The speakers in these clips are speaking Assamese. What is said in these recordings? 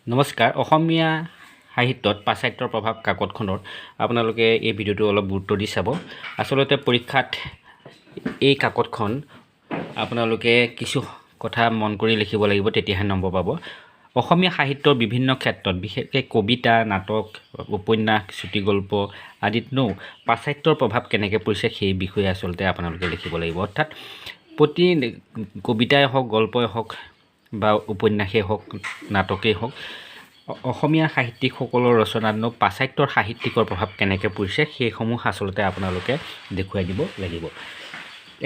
নমস্কাৰ। অসমীয়া সাহিত্যত পাশ্চাত্যৰ প্ৰভাৱ কাকতখনৰ আপোনালোকে এই ভিডিঅ'টো অলপ গুৰুত্ব দি চাব। আচলতে পৰীক্ষাত এই কাকতখন আপোনালোকে কিছু কথা মন কৰি লিখিব লাগিব, তেতিয়াহে নম্বৰ পাব। অসমীয়া সাহিত্যৰ বিভিন্ন ক্ষেত্ৰত, বিশেষকৈ কবিতা, নাটক, উপন্যাস, চুটিগল্প আদিতনো পাশ্চাত্যৰ প্ৰভাৱ কেনেকৈ পৰিছে, সেই বিষয়ে আচলতে আপোনালোকে লিখিব লাগিব। অৰ্থাৎ প্ৰতি কবিতাই হওক, গল্পই হওক বা উপন্যাসেই হওক, নাটকেই হওক, অসমীয়া সাহিত্যিকসকলৰ ৰচনাতনো পাশ্চাত্যৰ সাহিত্যিকৰ প্ৰভাৱ কেনেকৈ পৰিছে, সেইসমূহ আচলতে আপোনালোকে দেখুৱাই দিব লাগিব।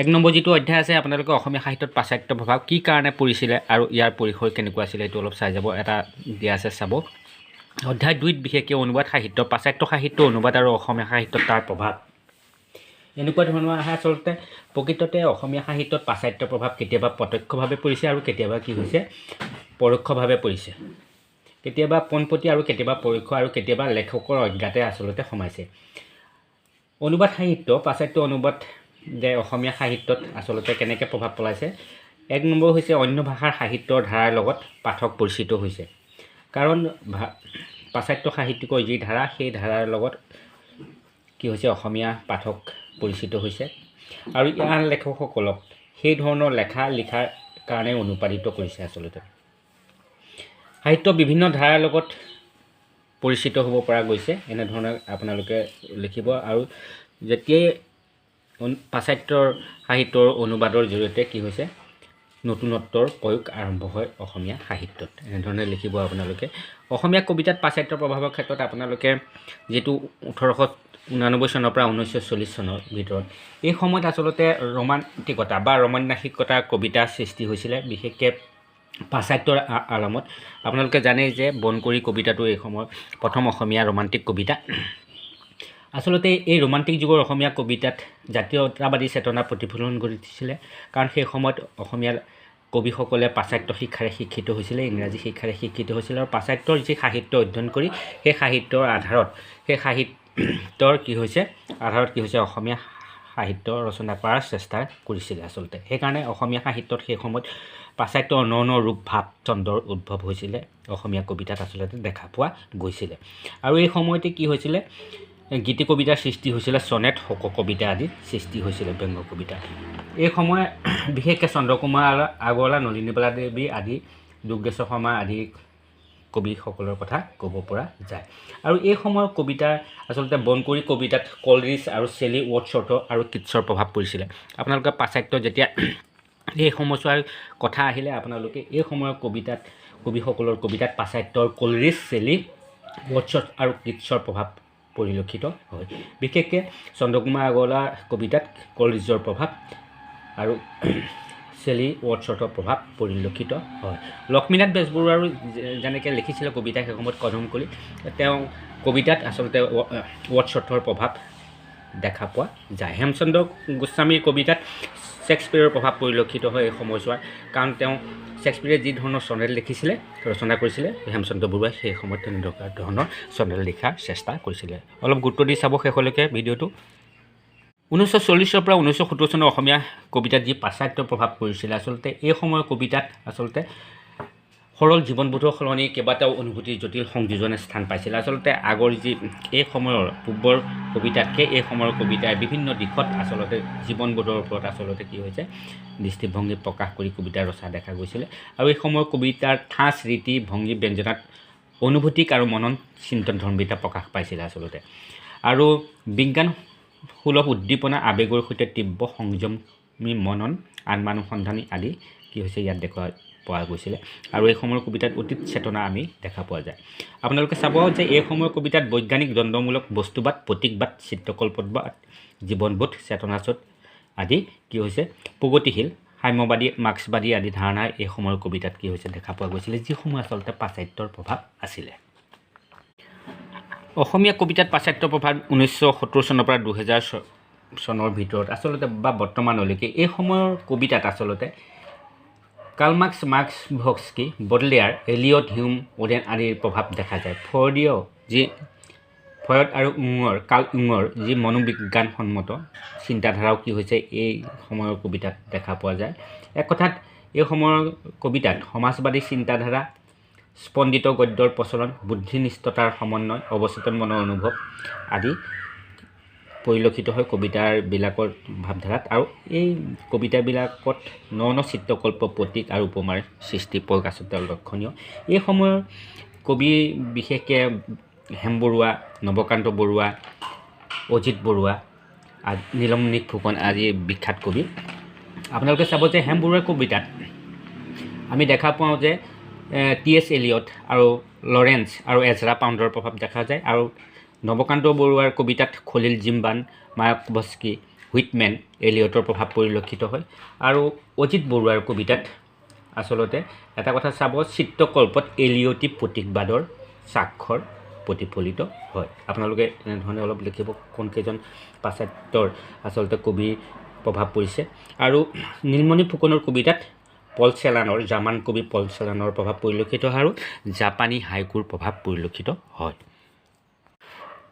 1 নম্বৰ যিটো অধ্যায় আছে, আপোনালোকে অসমীয়া সাহিত্যত পাশ্চাত্য প্ৰভাৱ কি কাৰণে পৰিছিলে আৰু ইয়াৰ পৰিসৰ কেনেকুৱা আছিলে, সেইটো অলপ চাই যাব। এটা দিয়া আছে, চাব। অধ্যায় 2ত বিশেষকৈ অনুবাদ সাহিত্য, পাশ্চাত্য সাহিত্য অনুবাদ আৰু অসমীয়া সাহিত্যত তাৰ প্ৰভাৱ এনেকুৱা ধৰণৰ আহে। আচলতে প্ৰকৃততে অসমীয়া সাহিত্যত পাশ্চাত্য প্ৰভাৱ কেতিয়াবা প্ৰত্যক্ষভাৱে পৰিছে আৰু কেতিয়াবা কি হৈছে, পৰোক্ষভাৱে পৰিছে। কেতিয়াবা পোনপটীয়া আৰু কেতিয়াবা পৰোক্ষ আৰু কেতিয়াবা লেখকৰ অজ্ঞাতে আচলতে সোমাইছে। অনুবাদ সাহিত্য, পাশ্চাত্য অনুবাদ যে অসমীয়া সাহিত্যত আচলতে কেনেকৈ প্ৰভাৱ পেলাইছে। 1 নম্বৰ হৈছে অন্য ভাষাৰ সাহিত্যৰ ধাৰাৰ লগত পাঠক পৰিচিত হৈছে। কাৰণ পাশ্চাত্য সাহিত্যিকৰ যি ধাৰা, সেই ধাৰাৰ লগত কি হৈছে, অসমীয়া পাঠক পৰিচিত হৈছে আৰু ইয়াৰ লেখকসকলক সেই ধৰণৰ লেখা লিখাৰ কাৰণে অনুপ্ৰাণিত কৰিছে। আচলতে সাহিত্য বিভিন্ন ধাৰাৰ লগত পৰিচিত হ'ব পৰা গৈছে, এনেধৰণে আপোনালোকে লিখিব। আৰু যেতিয়াই পাশ্চাত্যৰ সাহিত্যৰ অনুবাদৰ জৰিয়তে কি হৈছে, নতুনত্বৰ প্ৰয়োগ আৰম্ভ হয় অসমীয়া সাহিত্যত, এনেধৰণে লিখিব আপোনালোকে। অসমীয়া কবিতাত পাশ্চাত্যৰ প্ৰভাৱৰ ক্ষেত্ৰত আপোনালোকে যিটো 1889 চনৰ পৰা 1940 চনৰ ভিতৰত এই সময়ত আচলতে ৰোমান্টিকতা বা ৰমন্যাসিকতা কবিতা সৃষ্টি হৈছিলে, বিশেষকৈ পাশ্চাত্যৰ আলমত। আপোনালোকে জানেই যে বনকৰি কবিতাটো এই সময়ত প্ৰথম অসমীয়া ৰোমান্টিক কবিতা। আচলতে এই ৰোমান্টিক যুগৰ অসমীয়া কবিতাত জাতীয়তাবাদী চেতনা প্ৰতিফলন ঘটিছিলে, কাৰণ সেই সময়ত অসমীয়া কবিসকলে পাশ্চাত্য শিক্ষাৰে শিক্ষিত হৈছিলে, ইংৰাজী শিক্ষাৰে শিক্ষিত হৈছিলে আৰু পাশ্চাত্যৰ যি সাহিত্য অধ্যয়ন কৰি সেই সাহিত্যৰ আধাৰত, সেই সাহিত্যৰ কি হৈছে আধাৰত কি হৈছে, অসমীয়া সাহিত্য ৰচনা কৰাৰ চেষ্টা কৰিছিলে আচলতে। সেইকাৰণে অসমীয়া সাহিত্যত সেই সময়ত পাশ্চাত্যৰ ন ন ৰূপ, ভাৱ, ছন্দৰ উদ্ভৱ হৈছিলে, অসমীয়া কবিতাত আচলতে দেখা পোৱা গৈছিলে। আৰু এই সময়তে কি হৈছিলে, গীতি কবিতাৰ সৃষ্টি হৈছিলে, চনেট, শোক কবিতা আদি সৃষ্টি হৈছিলে, ব্যংগ কবিতা। এই সময় বিশেষকৈ চন্দ্ৰকুমাৰ আগৰৱালা, নলিনীবালা দেৱী আদি, দুৰ্গেশ্বৰ শৰ্মা আদি কবিসকলৰ কথা ক'ব পৰা যায়। আৰু এই সময়ৰ কবিতাৰ আচলতে বনকৰি কবিতাত কলৰিজ আৰু চেলি, ৱৰ্ডছৱৰ্থ আৰু কিটছৰ প্ৰভাৱ পৰিছিলে। আপোনালোকে পাশ্চাত্য যেতিয়া এই সময়ছোৱাৰ কথা আহিলে আপোনালোকে এই সময়ৰ কবিতাত, কবিসকলৰ কবিতাত পাশ্চাত্যৰ কলৰিজ, চেলি, ৱৰ্ডছৱৰ্থ আৰু কিটছৰ প্ৰভাৱ পৰিলক্ষিত হয়। বিশেষকৈ চন্দ্ৰকুমাৰ আগৰৱালাৰ কবিতাত কলৰিজৰ প্ৰভাৱ আৰু চেলি, ৱৰ্ডছৱৰ্থৰ প্ৰভাৱ পৰিলক্ষিত হয়। লক্ষ্মীনাথ বেজবৰুৱাৰো যেনেকৈ লিখিছিলে কবিতা সেই সময়ত কদমকলি, তেওঁ কবিতাত আচলতে ৱৰ্ডছৱৰ্থৰ প্ৰভাৱ দেখা পোৱা যায়। হেমচন্দ্ৰ গোস্বামীৰ কবিতাত শ্বেক্সপীয়েৰৰ প্ৰভাৱ পৰিলক্ষিত হয় এই সময়ছোৱাত, কাৰণ তেওঁ শ্বেক্সপীয়েৰে যি ধৰণৰ চনেট লিখিছিলে, ৰচনা কৰিছিলে, হেমচন্দ্ৰ বৰুৱাই সেই সময়ত তেনেকুৱা ধৰণৰ চনেট লিখাৰ চেষ্টা কৰিছিলে। অলপ গুৰুত্ব দি চাব শেষলৈকে ভিডিঅ'টো। 1940ৰ পৰা 1970 চনৰ অসমীয়া কবিতাত যি পাশ্চাত্যৰ প্ৰভাৱ পৰিছিলে, আচলতে এই সময়ৰ কবিতাত আচলতে সৰল জীৱনবোধৰ সলনি কেইবাটাও অনুভূতিৰ জটিল সংযোজনে স্থান পাইছিলে। আচলতে আগৰ যি এই সময়ৰ পূৰ্বৰ কবিতাতকৈ এই সময়ৰ কবিতাই বিভিন্ন দিশত আচলতে জীৱনবোধৰ ওপৰত আচলতে কি হৈছে, দৃষ্টিভংগী প্ৰকাশ কৰি কবিতা ৰচনা দেখা গৈছিলে। আৰু এই সময়ৰ কবিতাৰ ঠাঁচ, ৰীতি, ভংগী, ব্যঞ্জনাত অনুভূতিক আৰু মনন চিন্তন ধৰ্মিতা প্ৰকাশ পাইছিলে আচলতে। আৰু বিজ্ঞান সুলভ উদ্দীপনা, আৱেগৰ সৈতে তীব্ৰ সংযমী মনন, আত্মানুসন্ধানী আদি কি হৈছে ইয়াত দেখুওৱা পোৱা গৈছিলে। আৰু এই সময়ৰ কবিতাত অতীত চেতনা আমি দেখা পোৱা যায়। আপোনালোকে চাব যে এই সময়ৰ কবিতাত বৈজ্ঞানিক দ্বন্দ্বমূলক বস্তুবাদ, প্ৰতীকবাদ, চিত্ৰকল্পবাদ, জীৱনবোধ, চেতনাচ্যুত আদি কি হৈছে, প্ৰগতিশীল, সাম্যবাদী, মাৰ্ক্সবাদী আদি ধাৰণা এই সময়ৰ কবিতাত কি হৈছে দেখা পোৱা গৈছিলে, যিসমূহ আচলতে পাশ্চাত্যৰ প্ৰভাৱ আছিলে। অসমীয়া কবিতাত পাশ্চাত্যৰ প্ৰভাৱ 1970 চনৰ পৰা 2000 চনৰ ভিতৰত আচলতে বা বৰ্তমানলৈকে এই সময়ৰ কবিতাত আচলতে Karl Marx, Marx Vygotsky, Baudelaire, Eliot, Hume, Auden আদিৰ প্ৰভাৱ দেখা যায়। ফ্ৰয়ডীয় যি ফ্ৰয়ড আৰু ইউঙৰ, কাৰ্ল ইউঙৰ যি মনোবিজ্ঞানসন্মত চিন্তাধাৰাও কি হৈছে এই সময়ৰ কবিতাত দেখা পোৱা যায়। এক কথাত এই সময়ৰ কবিতাত সমাজবাদী চিন্তাধাৰা স্পন্দিত গদ্যৰ প্ৰচলন, বুদ্ধিনিষ্ঠতাৰ সমন্বয়, অৱচেতন মনৰ অনুভৱ আদি পৰিলক্ষিত হয় কবিতাবিলাকৰ ভাৱধাৰাত। আৰু এই কবিতাবিলাকত ন ন চিত্ৰকল্প, প্ৰতীক আৰু উপমাৰ সৃষ্টি প্ৰকাশিত লক্ষণীয়। এই সময়ৰ কবি বিশেষকৈ হেম বৰুৱা, নৱকান্ত বৰুৱা, অজিত বৰুৱা, নীলমণি ফুকন আদি বিখ্যাত কবি। আপোনালোকে চাব যে হেম বৰুৱাৰ কবিতাত আমি দেখা পাওঁ যে টি এছ এলিয়ট আৰু লৰেন্স আৰু এজৰা পাউণ্ডৰ প্ৰভাৱ দেখা যায়। আৰু নৱকান্ত বৰুৱাৰ কবিতাত খলিল জিব্ৰান, মায়াকভস্কি, হুইটমেন, এলিয়টৰ প্ৰভাৱ পৰিলক্ষিত হয়। আৰু অজিত বৰুৱাৰ কবিতাত আচলতে এটা কথা চাব, চিত্ৰকল্পত এলিয়টী প্ৰতীকবাদৰ স্বাক্ষৰ প্ৰতিফলিত হয়। আপোনালোকে এনেধৰণে অলপ লিখিব কোনকেইজন পাশ্চাত্যৰ আচলতে কবিৰ প্ৰভাৱ পৰিছে। আৰু নীলমণি ফুকনৰ কবিতাত পল চেলানৰ, জাৰ্মান কবি পল চেলানৰ প্ৰভাৱ পৰিলক্ষিত হয় আৰু জাপানী হাইকুৰ প্ৰভাৱ পৰিলক্ষিত হয়।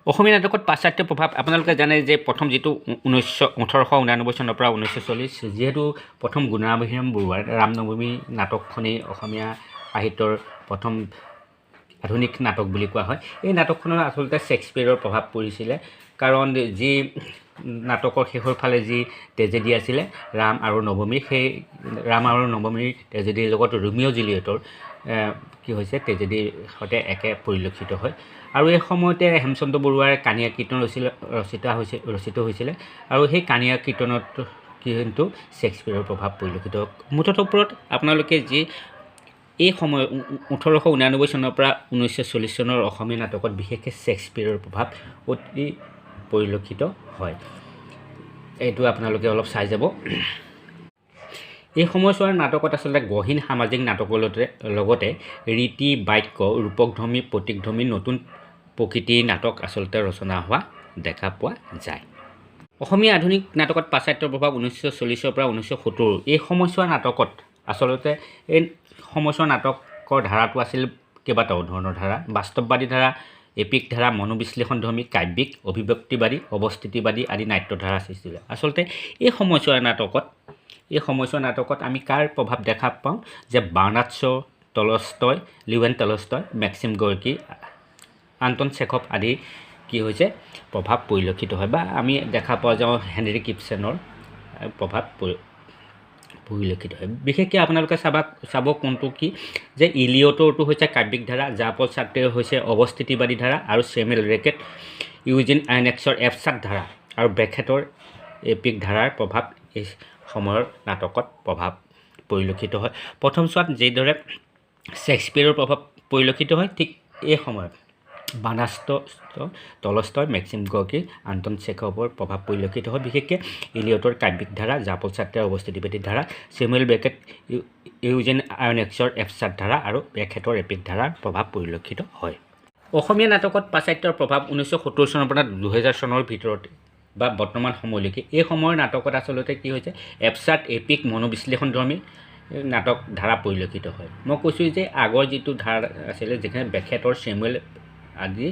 অসমীয়া নাটকত পাশ্চাত্য প্ৰভাৱ আপোনালোকে জানে যে প্ৰথম যিটো 1889 চনৰ পৰা 1940, যিহেতু প্ৰথম গুণাভিৰাম বৰুৱাৰ ৰামনৱমী নাটকখনেই অসমীয়া সাহিত্যৰ প্ৰথম আধুনিক নাটক বুলি কোৱা হয়। এই নাটকখনৰ আচলতে শ্বেক্সপীয়েৰৰ প্ৰভাৱ পৰিছিলে, কাৰণ যি নাটকৰ শেষৰ ফালে যি ট্ৰেজেডি আছিলে ৰাম আৰু নৱমী, সেই ৰাম আৰু নৱমীৰ ট্ৰেজেডিৰ লগত ৰোমিঅ' জুলিয়েটৰ কি হৈছে ট্ৰেজেডিৰ সৈতে একে পৰিলক্ষিত হয়। আৰু এই সময়তে হেমচন্দ্ৰ বৰুৱাৰ কানীয়া কীৰ্তন ৰচিত হৈছিলে আৰু সেই কানীয়া কীৰ্তনত কিন্তু শ্বেক্সপীয়েৰৰ প্ৰভাৱ পৰিলক্ষিত। মুঠৰ ওপৰত আপোনালোকে যি এই সময় 1889 চনৰ পৰা 1940 চনৰ অসমীয়া নাটকত বিশেষকৈ শ্বেক্সপীয়েৰৰ প্ৰভাৱ অতি পৰিলক্ষিত হয়, এইটো আপোনালোকে অলপ চাই যাব। এই সময়ছোৱাৰ নাটকত আচলতে গহীন সামাজিক নাটকৰ লগতে ৰীতি, বাক্য, ৰূপকধৰ্মী, প্ৰতীকধৰ্মী নতুন প্ৰকৃতিৰ নাটক আচলতে ৰচনা হোৱা দেখা পোৱা যায়। অসমীয়া আধুনিক নাটকত পাশ্চাত্যৰ প্ৰভাৱ 1940ৰ পৰা 1970 এই সময়ছোৱাৰ নাটকত আচলতে এই সময়ছোৱাৰ নাটকৰ ধাৰাটো আছিল কেইবাটাও ধৰণৰ ধাৰা: বাস্তৱবাদী ধাৰা, এপিক ধাৰা, মনোবিশ্লেষণধৰ্মী, কাব্যিক, অভিব্যক্তিবাদী, অৱস্থিতিবাদী আদি নাট্যধাৰা সৃষ্টি হয়। আচলতে এই সময়ছোৱা নাটকত আমি কাৰ প্ৰভাৱ দেখা পাওঁ যে Bernard Shaw, Tolstoy, Leon Tolstoy, Maxim Gorky, Anton Chekhov আদি কি হৈছে প্ৰভাৱ পৰিলক্ষিত হয়, বা আমি দেখা পোৱা যাওঁ হেনৰি কিপচেনৰ প্ৰভাৱ পৰিলক্ষিত হয়। বিশেষকৈ আপোনালোকে চাব কোনটো কি যে ইলিয়টৰটো হৈছে কাব্যিক ধাৰা, জাঁ পল ছাৰ্ত্ৰেৰ হৈছে অৱস্থিতিবাদী ধাৰা, আৰু চেমুৱেল বেকেট, ইউজিন আইনেক্সৰ এবছাৰ্ড ধাৰা আৰু বেকেটৰ এপিক ধাৰাৰ প্ৰভাৱ এই সময়ৰ নাটকত প্ৰভাৱ পৰিলক্ষিত হয়। প্ৰথম চোৱাত যিদৰে শ্বেক্সপীয়েৰৰ প্ৰভাৱ পৰিলক্ষিত হয়, ঠিক এই সময়ত বানাস্ত, টলষ্টয়, মেক্সিম গৰ্কি, আন্তন চেখভৰ প্ৰভাৱ পৰিলক্ষিত হয়। বিশেষকৈ ইলিয়টৰ কাব্যিক ধাৰা, জাঁ পল ছাৰ্ত্ৰেৰ অৱস্থিতিবাদী ধাৰা, চেমুৱেল বেকেট, ইউজেন আয়নেক্সৰ এবছাৰ্ড ধাৰা আৰু বেকেটৰ এপিক ধাৰাৰ প্ৰভাৱ পৰিলক্ষিত হয়। অসমীয়া নাটকত পাশ্চাত্যৰ প্ৰভাৱ 1970 চনৰ পৰা 2000 চনৰ ভিতৰত বা বৰ্তমান সময়লৈকে এই সময়ৰ নাটকত আচলতে কি হৈছে এবছাৰ্ড, এপিক, মনোবিশ্লেষণধৰ্মী নাটক ধাৰা পৰিলক্ষিত হয়। মই কৈছোঁ যে আগৰ যিটো ধাৰা আছিলে যিখিনি বেকেটৰ, চেমুৱেল আদি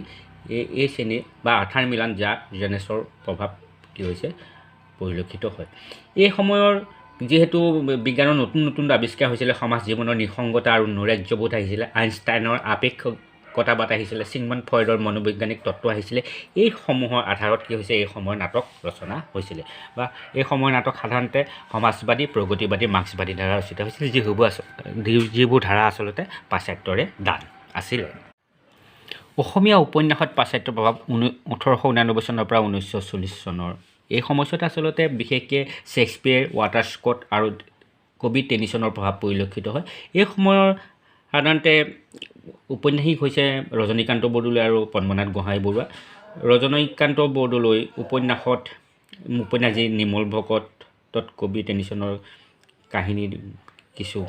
এই শ্ৰেণীৰ বা আৰ্থাৰ মিলান, জাক জেনেছৰ প্ৰভাৱ কি হৈছে পৰিলক্ষিত হয়। এই সময়ৰ যিহেতু বিজ্ঞানৰ নতুন নতুন আৱিষ্কাৰ হৈছিলে, সমাজ জীৱনৰ নিঃসংগতা আৰু নৈৰাজ্যবোধ আহিছিলে, আইনষ্টাইনৰ আপেক্ষিকতাবাদ আহিছিলে, চিগমণ্ড ফ্ৰয়েডৰ মনোবৈজ্ঞানিক তত্ত্ব আহিছিলে, এইসমূহৰ আধাৰত কি হৈছে এই সময়ৰ নাটক ৰচনা হৈছিলে। বা এই সময়ৰ নাটক সাধাৰণতে সমাজবাদী, প্ৰগতিবাদী, মাৰ্ক্সবাদী ধাৰা ৰচিত হৈছিল, যিবোৰ ধাৰা আচলতে পাশ্চাত্যৰে দান আছিলে। অসমীয়া উপন্যাসত পাশ্চাত্যৰ প্ৰভাৱ 1889 চনৰ পৰা 1940 চনৰ এই সময়ছোৱাত আচলতে বিশেষকৈ শ্বেক্সপীয়েৰ, ৱাটাৰ স্কট আৰু কবি টেনিছনৰ প্ৰভাৱ পৰিলক্ষিত হয়। এই সময়ৰ সাধাৰণতে ঔপন্যাসিক হৈছে ৰজনীকান্ত বৰদলৈ আৰু পদ্মনাথ গোহাঁই বৰুৱা। ৰজনীকান্ত বৰদলৈ উপন্যাস যি নিৰ্মল ভকতত কবি টেনিছনৰ কাহিনী কিছু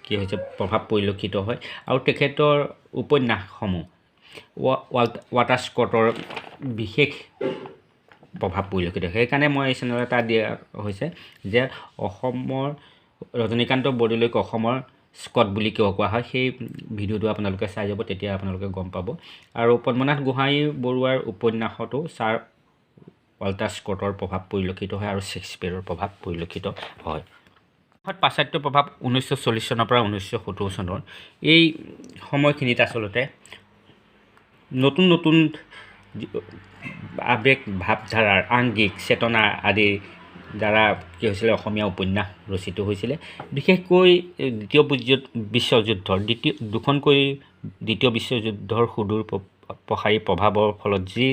কি হৈছে প্ৰভাৱ পৰিলক্ষিত হয়। আৰু তেখেতৰ উপন্যাসসমূহ ৱাটাৰ স্কটৰ বিশেষ প্ৰভাৱ পৰিলক্ষিত হয়। সেইকাৰণে মই এই চেনেল এটা দিয়া হৈছে যে অসমৰ ৰজনীকান্ত বৰদলৈক অসমৰ স্কট বুলি কিয় কোৱা হয়, সেই ভিডিঅ'টো আপোনালোকে চাই যাব, তেতিয়া আপোনালোকে গম পাব। আৰু পদ্মনাথ গোহাঁই বৰুৱাৰ উপন্যাসতো ছাৰ ৱাল্টাৰ স্কটৰ প্ৰভাৱ পৰিলক্ষিত হয় আৰু শ্বেক্সপীয়েৰৰ প্ৰভাৱ পৰিলক্ষিত হয়। পাশ্চাত্য প্ৰভাৱ 1940 চনৰ পৰা 1970 চনৰ এই সময়খিনিত আচলতে নতুন নতুন আৱেগ, ভাৱধাৰাৰ আংগিক, চেতনা আদিৰ দ্বাৰা কি হৈছিলে, অসমীয়া উপন্যাস ৰচিত হৈছিলে। বিশেষকৈ দ্বিতীয় বিশ্বযুদ্ধৰ দ্বিতীয় দুখনকৈ দ্বিতীয় বিশ্বযুদ্ধৰ সুদূৰ প্ৰসাৰী প্ৰভাৱৰ ফলত যি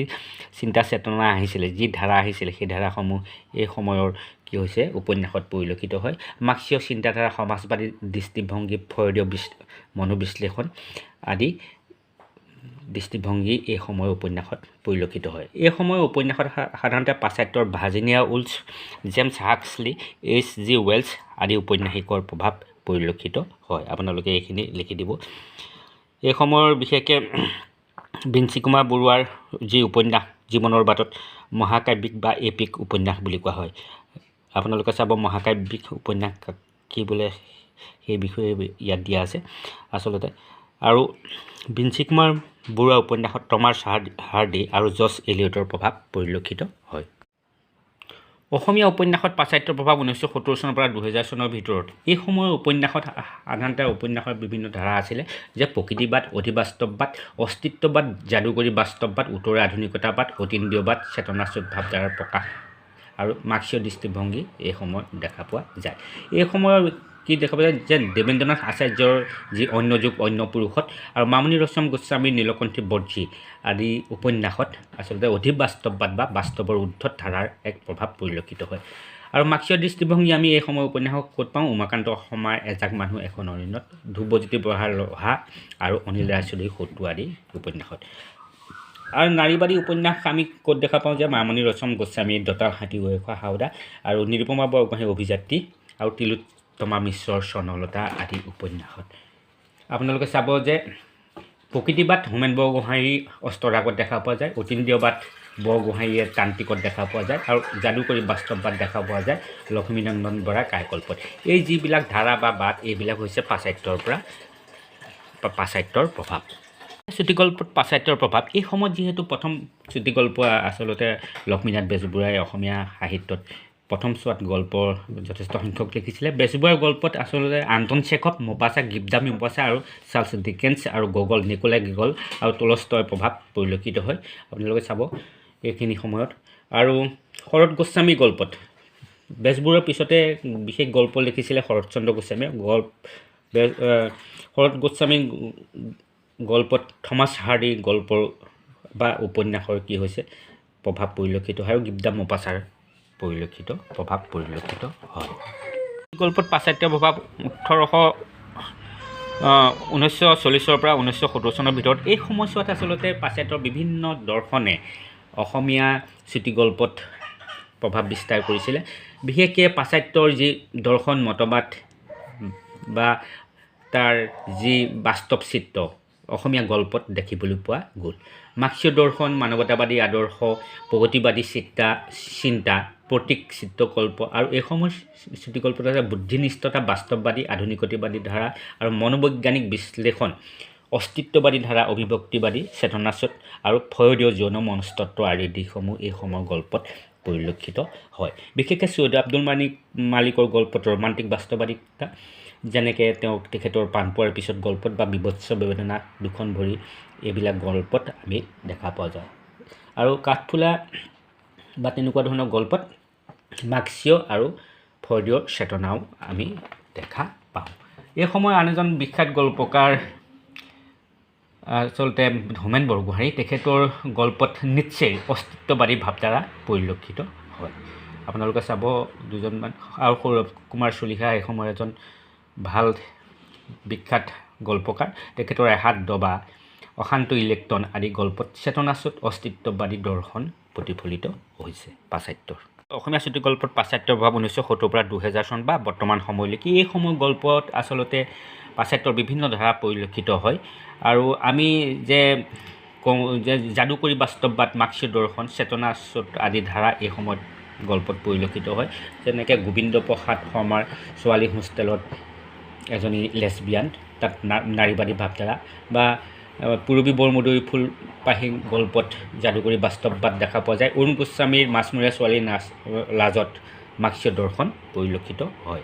চিন্তা চেতনা আহিছিলে, যি ধাৰা আহিছিলে, সেই ধাৰাসমূহ এই সময়ৰ কি হৈছে উপন্যাসত পৰিলক্ষিত হয়। মাৰ্ক্সীয় চিন্তাধাৰা, সমাজবাদী দৃষ্টিভংগী, ফ্ৰয়ডীয় মনোবিশ্লেষণ আদি দৃষ্টিভংগী এই সময়ৰ উপন্যাসত পৰিলক্ষিত হয়। এই সময়ৰ উপন্যাসত সাধাৰণতে পাশ্চাত্যৰ Virginia Woolf, James Huxley, H G Wells আদি উপন্যাসিকৰ প্ৰভাৱ পৰিলক্ষিত হয়। আপোনালোকে এইখিনি লিখি দিব। এই সময়ৰ বিশেষকৈ বিৰিঞ্চি কুমাৰ বৰুৱাৰ যি উপন্যাস জীৱনৰ বাটত মহাকাব্যিক বা এপিক উপন্যাস বুলি কোৱা হয়। আপোনালোকে চাব মহাকাব্যিক উপন্যাস কি বোলে সেই বিষয়ে ইয়াত দিয়া আছে আচলতে। আৰু বিৰিঞ্চি কুমাৰ বৰুৱা উপন্যাসত টমাছ হাৰ্ডি আৰু জৰ্জ এলিয়টৰ প্ৰভাৱ পৰিলক্ষিত হয়। অসমীয়া উপন্যাসত পাশ্চাত্যৰ প্ৰভাৱ 1970 চনৰ পৰা 2000 চনৰ ভিতৰত এই সময়ৰ উপন্যাসত সাধাৰণতে উপন্যাসৰ বিভিন্ন ধাৰা আছিলে যে প্ৰকৃতিবাদ, অধিবাস্তৱবাদ, অস্তিত্ববাদ, যাদুকৰী বাস্তৱবাদ, উত্তৰ আধুনিকতাবাদ, অতীন্দ্ৰিয়বাদ, চেতনাচ্যুত ভাৱধাৰাৰ প্ৰকাশ আৰু মাৰ্ক্সীয় দৃষ্টিভংগী এই সময়ত দেখা পোৱা যায়। এই সময়ৰ কি দেখা পোৱা যায় যে দেৱেন্দ্ৰনাথ আচাৰ্যৰ যি অন্য যুগ অন্য পুৰুষত আৰু মামণি ৰয়ছম গোস্বামীৰ নীলকণ্ঠী বজ্ৰী আদি উপন্যাসত আচলতে অধিবাস্তৱবাদ বা বাস্তৱৰ ঊৰ্ধত ধাৰাৰ এক প্ৰভাৱ পৰিলক্ষিত হয়। আৰু মাৰ্ক্সীয় দৃষ্টিভংগী আমি এই সময়ৰ উপন্যাসক ক'ত পাওঁ? উমাকান্ত শৰ্মাৰ এজাক মানুহ এখন অৰণ্যত, ধ্ৰুৱজ্যোতি বৰাৰ লোহা আৰু অনিল ৰায়চৌধুৰীৰ শত্ৰু আদি উপন্যাসত। আৰু নাৰীবাদী উপন্যাস আমি ক'ত দেখা পাওঁ যে মামণি ৰয়ছম গোস্বামীৰ দঁতাল হাতী উঁয়ে খোৱা হাওদা আৰু নিৰুপমা বৰগোহাঁইৰ অভিযাত্ৰী আৰু তিলোত্তমা মিশ্ৰৰ স্বৰ্ণলতা আদি উপন্যাসত। আপোনালোকে চাব যে প্ৰকৃতিবাদ হোমেন বৰগোহাঁইৰ অস্ত্ৰৰাগত দেখা পোৱা যায়, অতীন্দ্ৰিয়বাদ বৰগোহাঁইয়ে তান্ত্ৰিকত দেখা পোৱা যায় আৰু যাদুকৰী বাস্তৱবাদ দেখা পোৱা যায় লক্ষ্মীনন্দন বৰাৰ কায়কল্পত। এই যিবিলাক ধাৰা বা বাদ, এইবিলাক হৈছে পাশ্চাত্যৰ পৰা পাশ্চাত্যৰ প্ৰভাৱ। চুটিগল্পত পাশ্চাত্যৰ প্ৰভাৱ এই সময়ত যিহেতু প্ৰথম চুটিগল্প আচলতে লক্ষ্মীনাথ বেজবৰুৱাই অসমীয়া সাহিত্যত প্ৰথম চোৱাত গল্প যথেষ্ট সংখ্যক লিখিছিলে। বেজবৰুৱাৰ গল্পত আচলতে Anton Chekhov, Maupassant, Guy de Maupassant আৰু চাৰ্লছ ডিকেন্স আৰু গগল, নিকোলাই গগল আৰু টলষ্টয়ৰ প্ৰভাৱ পৰিলক্ষিত হয়। আপোনালোকে চাব এইখিনি সময়ত। আৰু শৰৎ গোস্বামীৰ গল্পত বেজবৰুৱাৰ পিছতে বিশেষ গল্প লিখিছিলে শৰৎচন্দ্ৰ গোস্বামীয়ে। শৰৎ গোস্বামীৰ গল্পত থমাছ হাৰ্ডিৰ গল্পৰ বা উপন্যাসৰ কি হৈছে প্ৰভাৱ পৰিলক্ষিত হয় আৰু গিবডা মপাছাৰ প্ৰভাৱ পৰিলক্ষিত হয়। গল্পত পাশ্চাত্যৰ প্ৰভাৱ 1940ৰ পৰা 1970 চনৰ ভিতৰত এই সময়ছোৱাত আচলতে পাশ্চাত্যৰ বিভিন্ন দৰ্শনে অসমীয়া চুটিগল্পত প্ৰভাৱ বিস্তাৰ কৰিছিলে। বিশেষকৈ পাশ্চাত্যৰ যি দৰ্শন, মতবাদ বা তাৰ যি বাস্তৱ চিত্ৰ অসমীয়া গল্পত দেখিবলৈ পোৱা গ'ল। মাৰ্ক্সীয় দৰ্শন, মানৱতাবাদী আদৰ্শ, প্ৰগতিবাদী চিন্তা, প্ৰতীক চিত্ৰকল্প আৰু এই সময়ৰ চুটিগল্পত আছে বুদ্ধিনিষ্ঠতা, বাস্তৱবাদী, আধুনিকতাবাদী ধাৰা আৰু মনোবৈজ্ঞানিক বিশ্লেষণ, অস্তিত্ববাদী ধাৰা, অভিব্যক্তিবাদী চেতনাচ্যুত আৰু ফ্ৰয়ডীয় যৌন মনস্তত্ব আদি দিশসমূহ এই সময়ৰ গল্পত পৰিলক্ষিত হয়। বিশেষকৈ চৈয়দ আব্দুল মালিকৰ গল্পত ৰোমান্টিক বাস্তৱবাদিতা, যেনেকৈ তেখেতৰ পাণ পোৱাৰ পিছত গল্পত বা বিভৎস বেদনা, দুখন ভৰি এইবিলাক গল্পত আমি দেখা পোৱা যায়। আৰু কাঠফুলা বা তেনেকুৱা ধৰণৰ গল্পত মাৰ্ক্সীয় আৰু ফ্ৰয়ডীয় চেতনাও আমি দেখা পাওঁ। এই সময়ৰ আন এজন বিখ্যাত গল্পকাৰ আচলতে হোমেন বৰগোহাঁই, তেখেতৰ গল্পত নিশ্চয় অস্তিত্ববাদী ভাৱধাৰা পৰিলক্ষিত হয়। আপোনালোকে চাব দুজনমান। আৰু সৌৰভ কুমাৰ চলিহা এই সময়ৰ এজন ভাল বিখ্যাত গল্পকাৰ, তেখেতৰ এহাত দবা, অশান্ত ইলেক্ট্ৰন আদি গল্পত চেতনাচ্যুত অস্তিত্ববাদী দৰ্শন প্ৰতিফলিত হৈছে পাশ্চাত্যৰ। অসমীয়া চুটিগল্পত পাশ্চাত্যৰ প্ৰভাৱ 1970 পৰা 2000 চন বা বৰ্তমান সময়লৈকে এই সময়ৰ গল্পত আচলতে পাশ্চাত্যৰ বিভিন্ন ধাৰা পৰিলক্ষিত হয়। আৰু আমি যে কওঁ যে যাদুকৰী বাস্তৱবাদ, মাৰ্ক্সীয় দৰ্শন, চেতনাচ্যুত আদি ধাৰা এই সময়ত গল্পত পৰিলক্ষিত হয়। যেনেকৈ গোবিন্দ প্ৰসাদ শৰ্মাৰ ছোৱালী হোষ্টেলত এজনী লেছবিয়ান, তাত নাৰীবাদী ভাৱধাৰা, বা পূৰবী বৰমুদৈ ফুল পাহি গল্পত যাদুকৰী বাস্তৱবাদ দেখা পোৱা যায়। অৰুণ গোস্বামীৰ মাছমৰীয়া ছোৱালীৰ নাচ লাজত মাৰ্ক্সীয় দৰ্শন পৰিলক্ষিত হয়।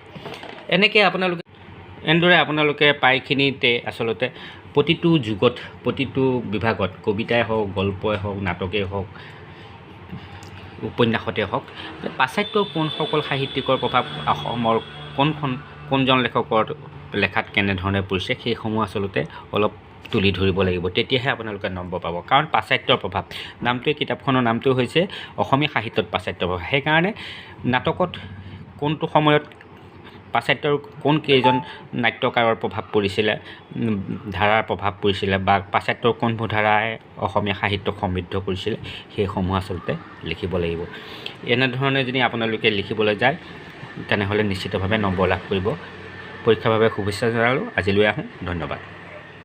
এনেকৈ আপোনালোকে এনেদৰে আপোনালোকে প্ৰায়খিনিতে আচলতে প্ৰতিটো যুগত, প্ৰতিটো বিভাগত, কবিতাই হওক, গল্পই হওক, নাটকেই হওক, উপন্যাসতে হওক, পাশ্চাত্যৰ কোনসকল সাহিত্যিকৰ প্ৰভাৱ অসমৰ কোনখন কোনজন লেখকৰ লেখাত কেনেধৰণে পৰিছে, সেইসমূহ আচলতে অলপ তুলি ধৰিব লাগিব, তেতিয়াহে আপোনালোকে নম্বৰ পাব। কাৰণ পাশ্চাত্যৰ প্ৰভাৱ নামটোৱে, কিতাপখনৰ নামটো হৈছে অসমীয়া সাহিত্যত পাশ্চাত্যৰ প্ৰভাৱ। সেইকাৰণে নাটকত কোনটো সময়ত পাশ্চাত্যৰ কোন কেইজন নাট্যকাৰৰ প্ৰভাৱ পৰিছিলে, ধাৰাৰ প্ৰভাৱ পৰিছিলে, বা পাশ্চাত্যৰ কোনবোৰ ধাৰাই অসমীয়া সাহিত্যক সমৃদ্ধ কৰিছিলে, সেইসমূহ আচলতে লিখিব লাগিব। এনেধৰণে যদি আপোনালোকে লিখিবলৈ যায়, তেনেহ'লে নিশ্চিতভাৱে নম্বৰ লাভ কৰিব। পৰীক্ষাৰ বাবে শুভেচ্ছা জনালোঁ। আজিলৈ আহোঁ, ধন্যবাদ।